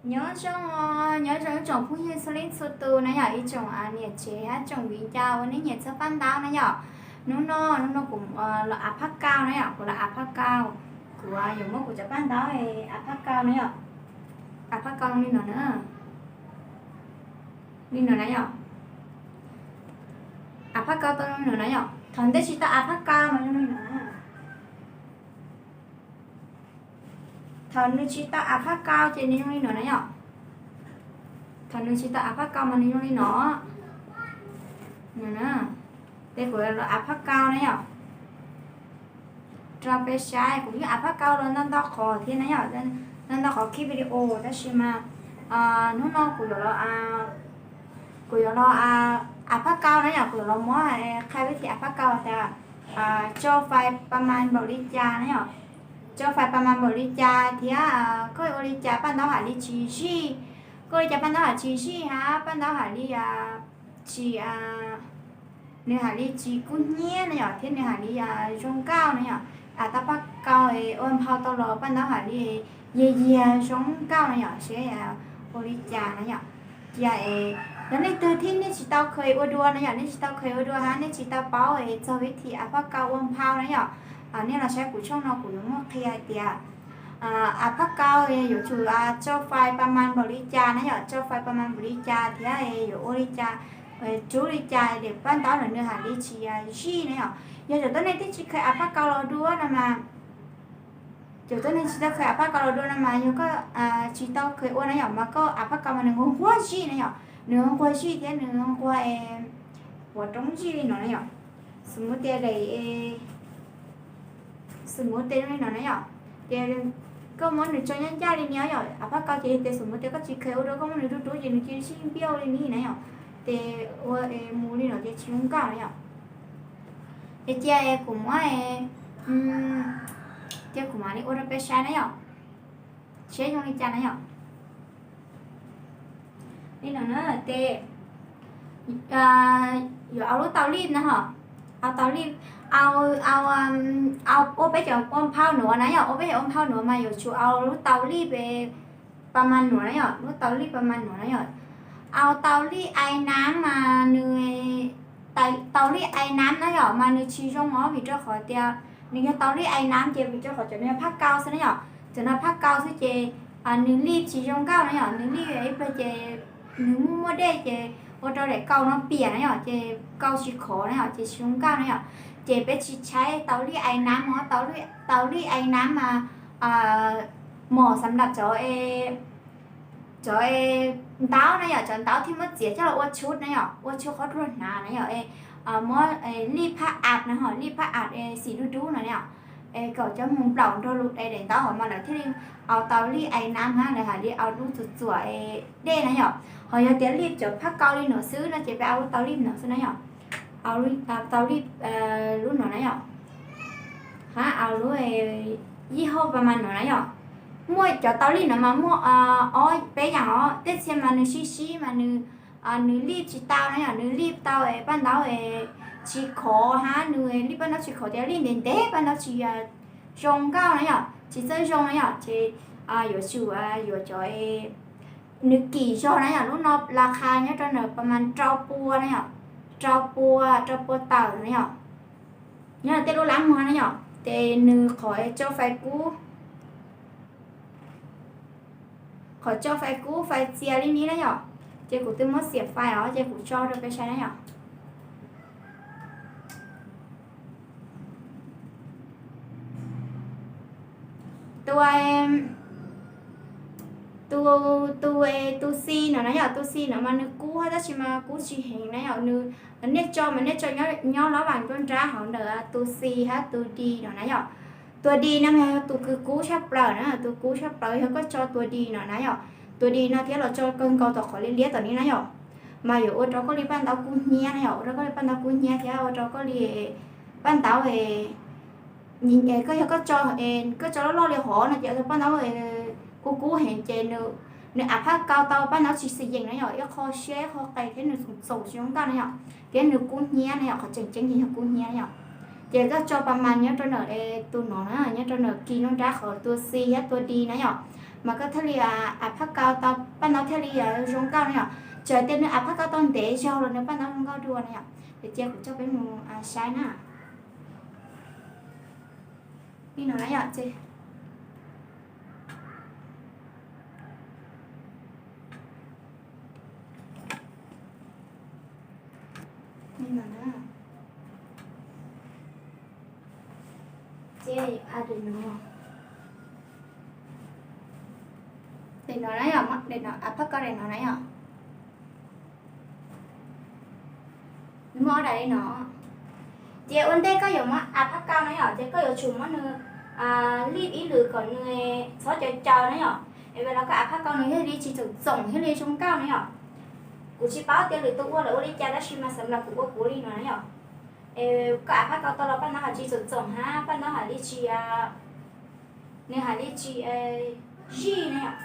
Nyob zoo, nyob zoo ib tsoom phooj ywg txhua leej txhua tus na yom, ib tsoom niam tsev hab tsoom viv ncaus uas nej nyiam txog paj ntaub na yom. Hnub no, hnub no kuv los av phaj kau na yom, kuv los av phaj kau. Kuv yuav muab kuv cov paj ntaub av phaj kau na yom. Av phaj kau li no na. Li no na yom. Av phaj kau tau li no na yom. Thaum ntej tsis tau av phaj kau mas zoo li no. Thaum nws tsis tau av phaj kau ces nws zoo li no na yom. Thaum nws tsis tau av phaj kau mas nws zoo li no. Ces kuv los av phaj kau na yom. Rau peb saib, kuv yeej av phaj kau los ntau ntau qhov thiab na yom, ntau ntau qhov clip video, tab sis mas hnub no kuv yuav los, kuv yuav los av phaj kau na yom, kuv yuav los muab qhia vib thim av phaj kau tias tso fais pa mas npaum li cas na yom, tso fais pa mas npaum li cas thiab koj ua li cas paj ntaub hais li tsis zij, koj ua li cas paj ntaub hais tsis zij hab paj ntaub hais li tsis nws hais li tsis kub hnyiab na yom, thiab nws hais li zoo nkauj na yom. Av tau phaj kau ua nphau tau los paj ntaub hais li yiag yiag zoo nkauj na yom, seb ua li cas na yom. Cia es yog leej twg thiab nej tsis tau kheev ua dua na yom, nej tsis tau kheev ua dua hab nej tsis tau paub txog vib thim av phaj kau ua nphau na yom, nej los saib kuv tshooj no kuv yuav muab qhia hais tias av phaj kau yuav tsum tso fais pa mas npaum li cas na yom, tso fais pa mas npaum li cas thiab yuav ua li cas, tsub li cas es paj ntaub los nws hais li tsis zij na yom. Yog cov tuab neeg twb tsis kheev av phaj kau los dua no mas, cov tuab neeg tsis tau kheev av phaj kau los dua no mas yog koj tsis tau kheev ua na yom, mas koj av phaj kau mas nws nquag nquag zij na yom, nws nquag zij thiab nws nquag puav roob zij li no na yom. Xws mus tias daim, xws mus tias zoo li no na yom, ces koj muab nws tso ncaj ncaj li ni yom, av phaj kau ces yog tias xws mus tias koj tsis kheev ua dua koj muab nws rub rub ces nws cia li sib npiaj li ni na yom, ces ua mus li no ces tsis zoo nkauj na yom. Ces cia kuv muab, cia kuv mam li ua rau peb saib na yom, seb zoo li cas na yom. Li no na, ces yuav au lub tau lij na ho, au tau lij, au, au, ua peb cov ua nphau nuav na yom, ua peb cov ua nphau nuav mas yuav tsum au lub tau lij pa mas nuav na yom, lub tau lij pa mas nuav na yom. Au tau lij ai nam mas nws, tau lij ai nam na yom, mas nws tsis zoo os, vim rau qhov tias nws yog tau lij ai nam ces vim rau qhov cov no yog phaj kau xwb na yom, cov no phaj kau xwb ces nws lij tsis zoo nkauj na yom, nws lij ib pliag ces nws muaj muaj dej ces ua rau daim kau no piam na yom, ces kau tsis khov na yom, ces tsis zoo nkauj na yom. Ces peb tsis tshaib tau lij ai nam os, tau lij ai nam mas mom xam lab cov, cov ntaub na yom, cov ntaub thiaj muab txiav coj los ua tshuj na yom, ua tshuj qhov ruag hnav na yom, muab lij phaj av na ho, lij phaj av xim dub dub no na yom, kom cov moog nplaum nrog lug daim ntaub hov mas lawv thiaj li au tau lij ai nam hab lawv hais li au lub txuam txuam dej na yom. Ho yog tias lij cov phaj kau li no xwb no ces peb au lub tau lij no xwb na yom, au tau lij lub no na yom, hab au lub yij hauj pa mas no na yom. Muaj cov tau lij no mas muaj ob peb yaam os, tej txhia mas nws sib sib mas nws lij tsis tau na yom, nws lij tau paj ntaub tsis khov hab nws lij paj ntaub tsis khov tias lij ntev ntev paj ntaub tsis zoo nkauj na yom, tsis txawj zoo na yom, ces yuav tsum yuav cov nws kim zog na yom, lub no la qha nyob rau ntawm pa mas rau pua na yom, rau pua, rau pua tawm na yom. Nyob tej lub lab muag na yom, ces nws qhov tso fais kub, qhov tso fais kub fais txia li ni na yom, ces kuv twb muab xiam fais os, ces kuv tso rau peb saib na yom. Tus, tus, tus, tus xi no na yom, tus xi no mas nws kub hab tab sis mas kub tsis heev na yom, nws, nej tso mas nej tso nyob lab vam nruab nrab hauv ntawm tus xi hab tus di no na yom. Tus di no mas yog tus kws kub tshaj plaws na, tus kub tshaj plaws yog koj tso tus di no na yom. Tus di no thiab los tso kawg nkaus tom qhov liab liab tom ni na yom, mas yuav ua rau koj li paj ntaub kub hnyiab na yom, ua rau koj li paj ntaub kub hnyiab thiab ua rau koj li paj ntaub, koj yog koj tso, koj tso loj loj li hov no ces ua rau paj ntaub kub kub heev ces nws av phaj kau tau paj ntaub tsis xis yees na yom, ib qho siab ib qho qes thiab nws txoom txoom tsis zoo nkauj na yom, thiab nws kub hnyiab na yom, qhov tseem ceeb ces yog kub hnyiab na yom. Ces koj tso pa mas nyob rau ntawm tus no na, nyob rau ntawm kis nruab nrab qhov tus xi hab tus di na yom. Mas koj thiaj li av phaj kau tau paj ntaub thiaj li zoo nkauj na yom. Txawm tias nws av phaj kau tau ntev zaug los nws paj ntaub zoo nkauj dua na yom. Ces cia kuv coj peb mus saib na. Li no na yom, ces li no na. Ces daim no na yom, daim no, av phaj kau daim no na yom. Nws muaj ob daim li no. Ces ua ntej koj yuav muab av phaj kau na yom, ces koj yuav tsum muab nws lij ib lwm kom nws txhob caws caws na yom. Es li los koj av phaj kau nws thiaj li tsis txoom txoom thiaj li zoo nkauj na yom. Kuv tsis paub tias lwm tus ua lawv ua li cas tab sis mas xam las kuv ua kuv li no na yom. Es koj av phaj kau tau los paj ntaub hais tsis txoom txoom hab paj ntaub hais li tsis, nws hais li tsis zij na yom.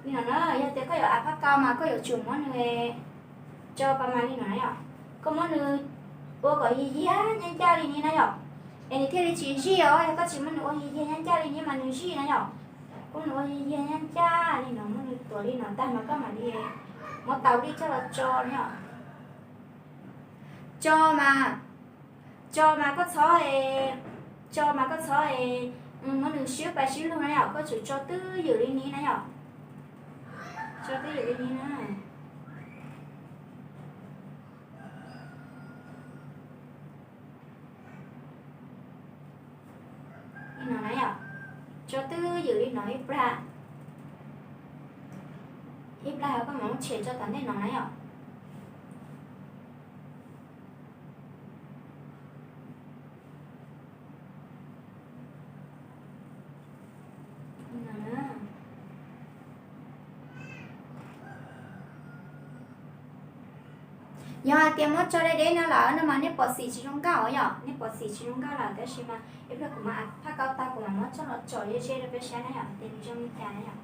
Li no na, yog tias koj yuav av phaj kau mas koj yuav tsum muab nws tso pas mas li no na yom. Koj muab nws ua kom yig yig ncaj ncaj li ni na yom. Es nws thiaj li tsis zij os, yog koj tsis muab nws ua yig yig ncaj ncaj li ni mas nws zij na yom. Koj muab nws ua yig yig ncaj ncaj li no, muab nws tuav li no tag mas koj mam li muab tau lij coj los tso na yom. Tso mas, tso mas koj txhob, tso mas koj txhob muab nws sib pab sib lug na yom, koj tsum tso twj ywm li ni na yom. Tso twj ywm li ni na. Li no na yom. Tso twj ywm li no ib plag, ib plag koj mam muab tshem tso tom ntej no na yom. Yog hais tias muab tso deb deb no lawm no mas nej pom xim tsis zoo nkauj yom, nej pom xim tsis zoo nkauj lawm, tab sis mas ib pliag kuv mam phaj kau tag kuv mam muab tso los tsom ze ze rau peb saib na yom, hais tias nws zoo li cas na yom.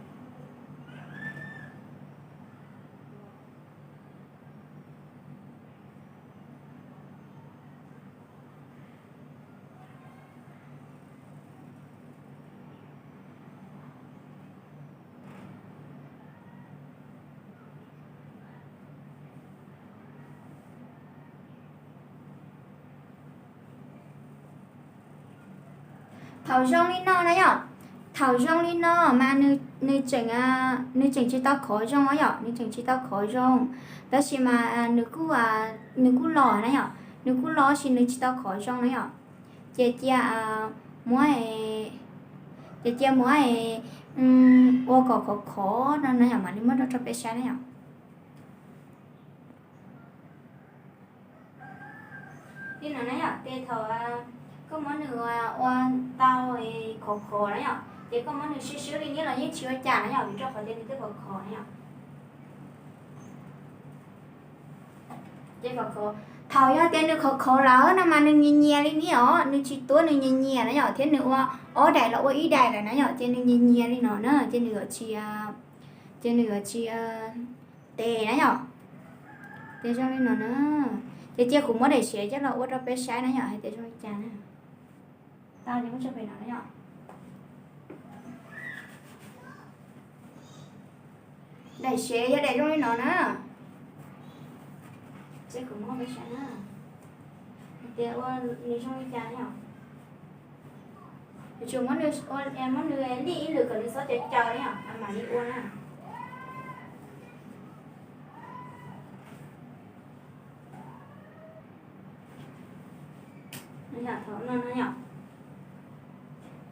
Thaum zoo li no na yom, thaum zoo li no mas nws tseem, nws tseem tsis tau khov zoo yom, nws tseem tsis tau khov zoo, tab sis mas nws kuj, nws kuj los na yom, nws kuj los sis nws tsis tau khov zoo na yom. Ces cia muab, ces cia muab ua kom khov khov no na yom, mam li muab rau rau peb saib na yom. Li no na yom, ces thaum koj muab nws ua tau khov khov na yom, ces koj muab nws swb swb li niab los yeej tsis ua cas na yom, vim rau qhov tias nws twb khov khov na yom. Ces khov khov, thaum yog tias nws khov khov lawm no mas nws nyias nyias li niab os, nws tsis tuab, nws nyias nyias na yom, thiab nws ua ob daim los ua ib daim lawm na yom, ces nws nyias nyias li no na, ces nws yuav tsis, ces nws yuav tsis tes na yom. Ces zoo li no na, ces cia kuv muab daim siav coj los ua rau peb saib na yom, hais tias zoo li cas na. Tau ces muab tso pem no na yom. Daim siav yog daim zoo li no na. Ces kuv muab peb saib na, hais tias ua nws zoo li cas na yom. Yuav tsum muab nws lij ib lwm kom nws txhob caws caws na yom, mam li ua na.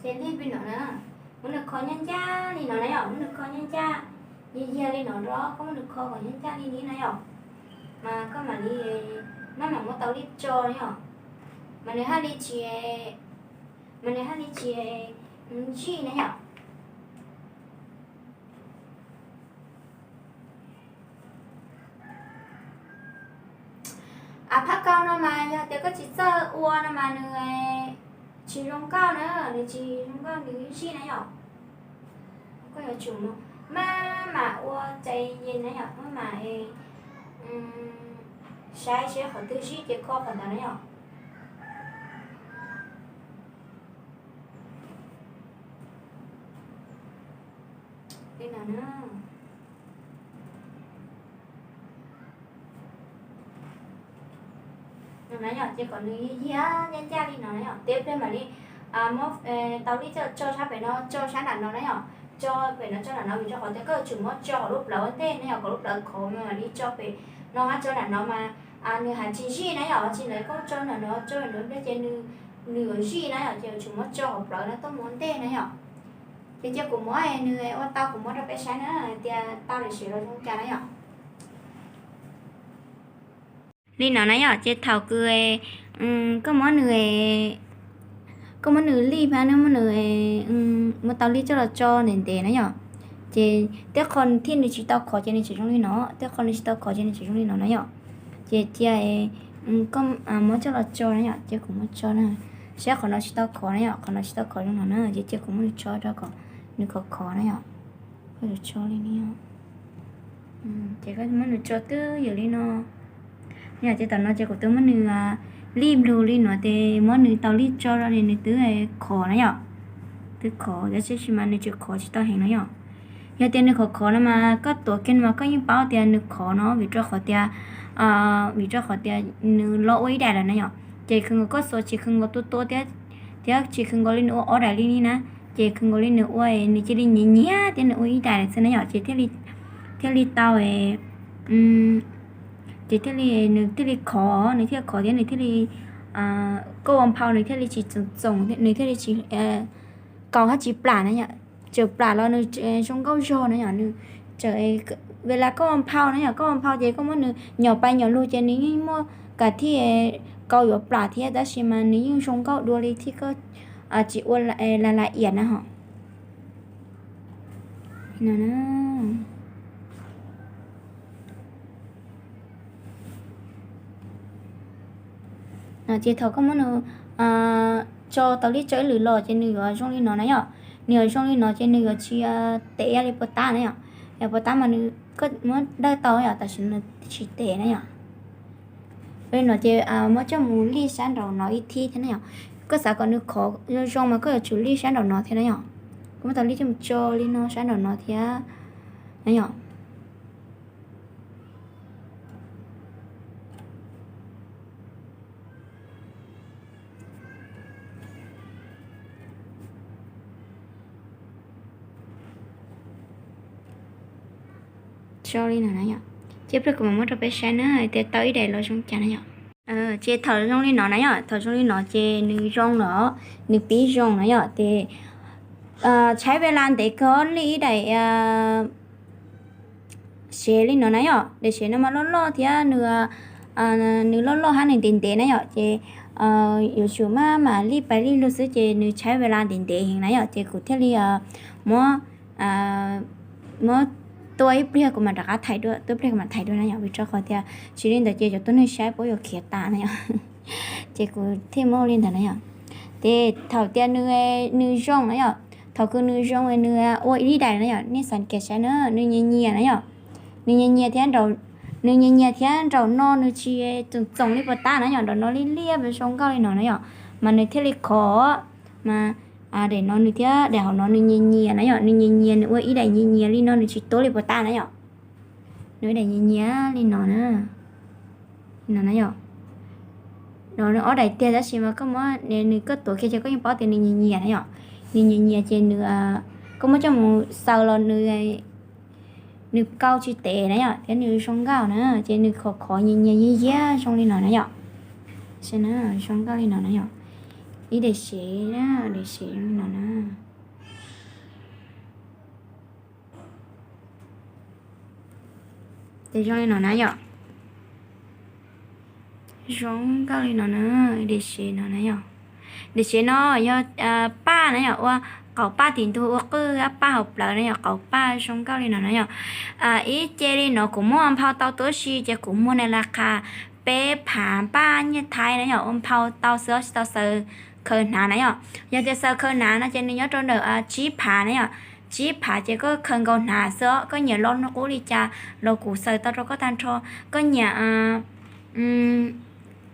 Ces lij pem no na, muab nws kho ncaj ncaj li no na yom, muab nws kho ncaj ncaj, yig yig li no rau, koj muab nws kho kom ncaj ncaj li ni na yom. Mas koj mam li, maj mam muab tau lij tso na yom. Mas nws haj li tsis, mas nws haj li tsis zij na yom. Av phaj kau no mas yog tias koj tsis txawj ua no mas nws tsis zoo nkauj na, nws tsis zoo nkauj nws zij na yom. Koj yuav tsum maj mam ua cai yees na yom, maj mam saib seb qhov twg zij ces kho qhov ntawd na yom. No na, ces kom nws yig yig ncaj ncaj li no na yom, teb pliag mam li muab tau lij coj tso sab pem no tso sab nram no na yom, tso pem no tso nram no vim rau qhov tias koj yuav tsum muab tso kom lub plawv ua ntej na yom, kom lub plawv khov mam li tso pem no hab tso nram no mas nws has tsis zij na yom, tsis ntawd koj tso nram no tso nram no ces nws yuav zij na yom, ces yuav tsum muab tso hauv plawv no tuaj mus ua ntej na yom. Ces cia kuv muab nws ua tau kuv muab rau peb saib na hais tias tau lawm siv los zoo cas na yom. Li no na yom, ces thaum kws koj muab nws, koj muab nws lij hab nws muab nws, muab tau lij coj los tso ntev ntev na yom, ces tej qho thiab nws tsis tau khov ces nws tseem zoo li no, tej qho nws tsis tau khov ces nws tseem zoo li no na yom. Ces cia koj muab coj los tso na yom, cia kuv muab tso na, saib qhov no tsis tau khov na yom, qhov no tsis tau khov zoo no na, ces cia kuv muab nws tso rau kom nws khov khov na yom. Koj yuav tso li no, ces koj muab nws tso twb ywm li no. Yom, ces tam no ces kuv twb muab nws lij nplug li no ces muab nws tau lij tso rau es nws twb khov na yom, twb khov tab sis mas nws tseem khov tsis tau heev no yom. Yog tias nws khov khov no mas koj tuav kiag no mas koj yeej paub tias nws khov no vim rau qhov tias, vim rau qhov tias nws los ua ib daim lawm na yom, ces khwv nkaus koj xuas tsis khwv nkaus tua tua thiab, thiab tsis khwv nkaus li nws ua ob daim li ni na, ces khwv nkaus li nws ua nws cia li nyias nyias thiab nws ua ib daim lawm xwb na yom, ces thiaj li tau, ces thiaj li, nws thiaj li khov, nws thiaj khov thiab nws thiaj li, koj ua nphau nws thiaj li tsis txoom txoom, nws thiaj li tsis kaus hab tsis plam na yom, tseem plam los nws zoo nkauj zog na yom, nws tseem, ves las koj ua nphau na yom, koj ua nphau ces koj muab nws nyom pais nyom lug ces nws yeej muaj kam thiaj kaus yuav plam thiab tab sis mas nws yeej zoo nkauj dua li thiab koj tsis ua la la iam na ho. Ces thaum koj muab nws tso tau lij tso ib lwm los ces nws yuav zoo li no na yom, nws yuav zoo li no ces nws yuav tsis tev li puas tab na yom, yog puas tab mas nws, koj muab dawj tau yom, tam sim nws tsis tev na yom. Li no ces muab coj mus lij sab nraum no ib thib thiab na yom, koj xav kom nws khov zoo zoo mas koj yuav tsum lij sab nraum no thiab na yom, koj muab tau lij coj mus tso li no sab nraum no thiab na yom. Tso li no na yom, cia pliag kuv mam muab rau peb saib na tias tau ib daim los zoo cas na yom. Ces thaum zoo li no na yom, thaum zoo li no ces nws zoo lawm, nws pib zoo na yom, ces tshaib ves las ntev kawg lij ib daim sev li no na yom, daim sev no mas loj loj thiab nws, nws loj loj hab nws ntev ntev na yom, ces yuav tsum maj mam lij pais lij lug xwb ces nws tshaib ves las ntev ntev heev na yom, ces kuv thiaj li muab, muab tua ib pliag kuv mam rov qab thaiv dua, tua ib pliag kuv mam thaiv dua na yom, vim rau qhov tias tsis li ntawd ces cov tuab neeg saib puab yuav khiav tas na yom. Ces kuv thiaj muab li ntawd na yom. Ces thaum tias nws zoo na yom, thaum kws nws zoo nws ua ib daim na yom, nej xav kiag saib na, nws nyias nyias na yom, nws nyias nyias thiab, nws nyias nyias thiab nraum no nws tsis txoom txoom li puas tab na yom, nraum no liab liab zoo nkauj li no na yom, mas nws thiaj li khov. Mas daim no nws thiab daim hauv no nws nyias nyias na yom, nws nyias nyias nws ua ib daim nyias nyias li no nws tsis tuab li puas tab na yom. Nws ua daim nyias nyias li no na, no na yom. Nws ob daim tiag tab sis mas koj muab nws koj tuav kiag ces koj yeej paub tias nws nyias nyias na yom. Nws nyias nyias ces nws, koj muab coj mus xaws los nws, nws kau tsis tev na yom, thiab nws zoo nkauj na, ces nws khov khov nyias nyias yig yig zoo li no na yom. Zoo nkauj li no na yom. Ib daim sev, daim sev zoo li no na. Ces zoo li no na yom. Zoo nkauj li no na, daim sev no na yom. Daim sev no yog paj na yom, ua qauv paj tim ntug ua qwj paj hauv plawv na yom, qauv paj zoo nkauj li no na yom. Ib ce li no kuv muab nphau tau tuab si ces kuv muag na las qhas peb phav npaj nyiaj Thaib na yom, ua nphau tau xwb tsis tau xaws khaws hnav na yom. Yog tias xaws khaws hnav no ces nws nyob rau ntawm tsib phav na yom. Tsib phav ces koj khaws nkaus hnav xwb, koj nyiam lo hnub qub li cas los kuv xaws tau rau koj tag nrho. Koj nyiam,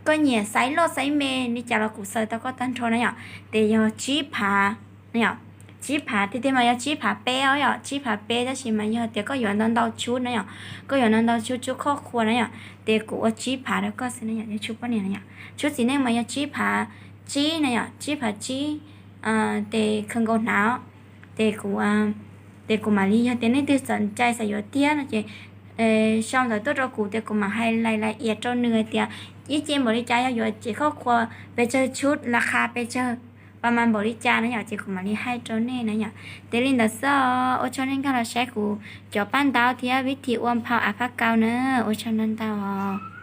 koj nyiam xaiv loj xaiv me li cas los kuv xaws tau koj tag nrho na yom. Ces yog tsib phav na yom. Tsib phav tiag tiag mas yog tsib phav peb os yom, tsib phav peb, tab sis mas yog tias koj yuav ntau ntau tshub na yom, koj yuav ntau ntau tshub, tshub khoj khua na yom, ces kuv ua tsib phav rau koj xwb na yom, yog tshub poj niam na yom. Tshub txiv neej mas yog tsib phav tsib na yom, tsib phav tsib, tes khaws nkaus hnav. Ces kuv, ces kuv mam li, yog tias nej twg txom cai xav yuav tiag no ces sau ntawv tuaj rau kuv, ces kuv mam hais lais lais iav rau nws hais tias ib ce npaum li cas, yog yuav ces khoj khua pes tsawg, tshub las qha pes tsawg, pa mas npaum li cas na yom, ces kuv mam li hais rau nej na yom. Ces li ntawd xwb, ua tsaug nej nkag los saib kuv cov paj ntaub thiab vib thim ua nphau av phaj kaus na, ua tsaug ntau ntau os.